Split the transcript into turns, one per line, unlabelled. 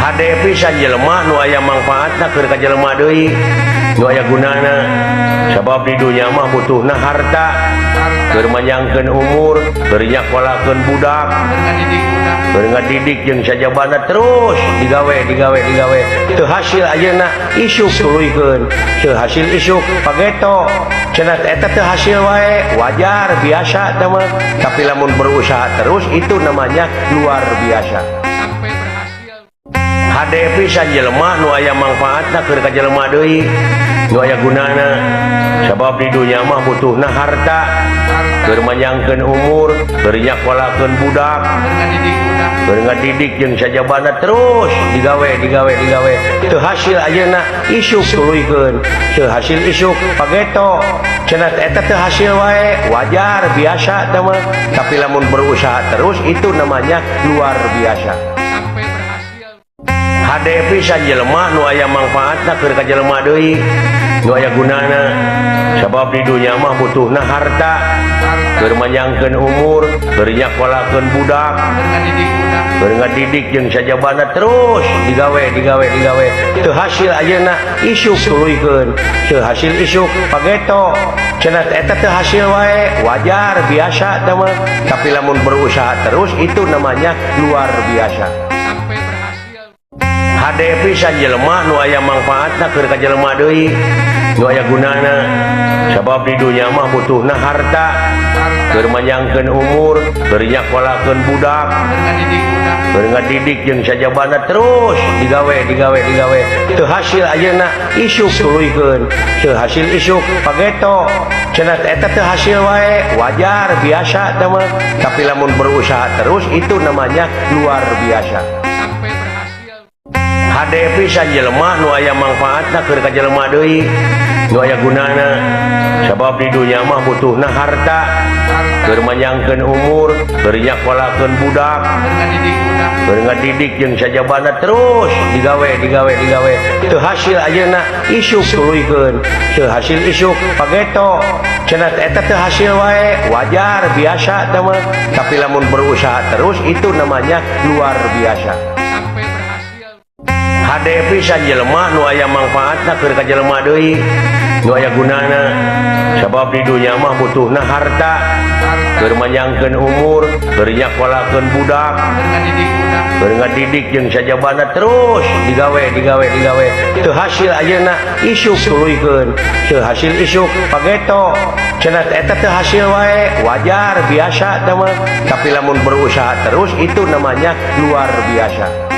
Hade pisan jelema nu aya mangfaatna keur ka jelema deui nu aya gunana sabab di dunya mah butuhna harta keur manjangkeun umur keur nyakolakeun budak keur ngadidik jeung sajabana terus digawe digawe digawe teu hasil ayeuna isuk tuluykeun teu hasil isuk pageto cenah eta teu hasil wae wajar biasa teh mah tapi lamun berusaha terus itu namanya luar biasa. Hade pisan jelema nu aya mangfaatna keur ka jelema deui nu aya gunana sabab di dunya mah butuhna harta keur manjangkeun umur keur nyakolakeun budak keur ngadidik jeung sajabana terus digawe digawe digawe teu hasil ayeuna isuk tuluykeun teu hasil isuk pageto cenah eta teu hasil wae wajar biasa teh mah tapi lamun berusaha terus itu namanya luar biasa. Hade pisan jelema nu aya mangfaatna keur ka jelema deui nu aya gunana sabab di dunya mah butuhna harta keur manjangkeun umur keur nyakolakeun budak keur ngadidik jeung sajabana terus digawe digawe digawe teu hasil ayeuna isuk tuluykeun teu hasil isuk pageto cenah eta teu hasil wae wajar biasa teh mah tapi lamun berusaha terus itu namanya luar biasa. Hade pisan jelema nu aya mangfaatna keur ka jelema deui nu aya gunana sabab di dunya mah butuhna harta keur manjangkeun umur keur nyakolakeun budak keur ngadidik jeung sajabana terus digawe digawe digawe teu hasil ayeuna isuk tuluykeun teu hasil isuk pageto cenah eta teu hasil wae wajar biasa teh mah tapi lamun berusaha terus itu namanya luar biasa. Hade pisan jelema nu aya mangfaatna keur ka jelema deui nu aya gunana sabab di dunya mah butuhna harta keur manjangkeun umur keur nyakolakeun budak keur ngadidik jeung sajabana terus digawe digawe digawe teu hasil ayeuna isuk tuluykeun teu hasil isuk pageto cenah eta teu hasil wae wajar biasa teh mah tapi lamun berusaha terus itu namanya luar biasa. Hade pisan jelema nu aya mangfaatna keur ka jelema deui nu aya gunana sabab di dunya mah butuhna harta keur manjangkeun umur keur nyakolakeun budak keur ngadidik jeung sajabana terus digawe digawe digawe teu hasil ayeuna isuk tuluykeun teu hasil isuk pageto cenah eta teu hasil wae wajar biasa teh mah tapi lamun berusaha terus itu namanya luar biasa.